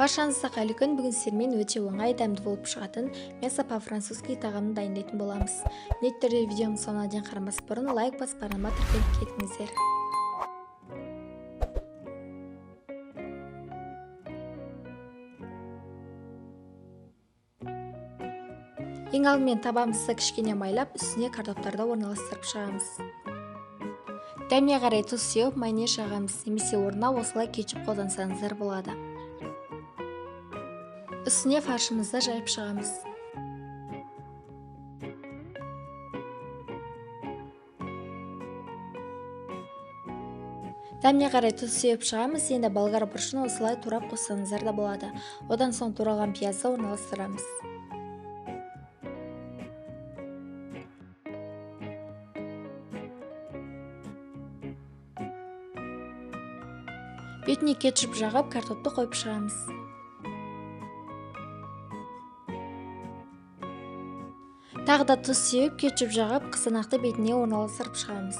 Баршаңызға қайырлы күн. Бүгін сіздермен өте оңай дәмді болып шығатын мясо по-французски тағамын дайындайтын боламыз. Міндетті түрде видеоның соңына дейін қарамас бұрын лайк басып, арнама тіркеліп кетіңіздер. Ең алдымен табамызды кішкене майлап, үстіне картоптарды орналастырып шығамыз. Дәміне қарай тұз сеуіп, майонез жағамыз, немесе орнына осылай кетчуп қолдансаңыздар болады. Үстіне фаршымызды жайып шығамыз. Дәміне қарай тұз сеуіп шығамыз. Енді болгар бұрышын осылай турап қоссаңыздар да болады. Одан соң туралған пиязды орналастырамыз. Бетіне кетчуп жағып, картопты қойып шығамыз. Тағы да тұз сеуіп, кетчуп жағып, қызанақты бетіне орналастырып шығамыз.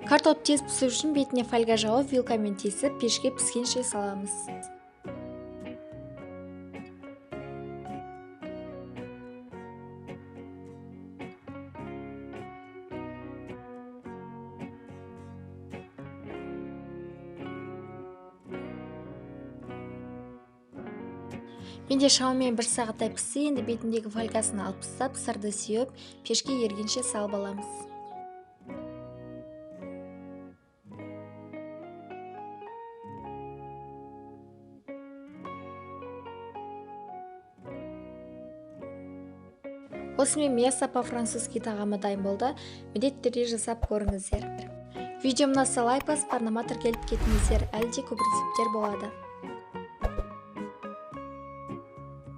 Картоп тез пісу үшін бетіне фольга жауып, вилкамен тесіп, пешке піскенше саламыз. Менде шамамен 1 сағаттай пісті. Енді бетіндегі фольгасын алып тастап, сырды сеуіп, пешке ергенше салып аламыз. Осымен мясо по-французски тағамы дайын болды. Міндетті түрде жасап көріңіздер. Видео ұнаса лайк басып, арнама тіркеліп кетіңіздер. Әлі де көп рецепттер болады.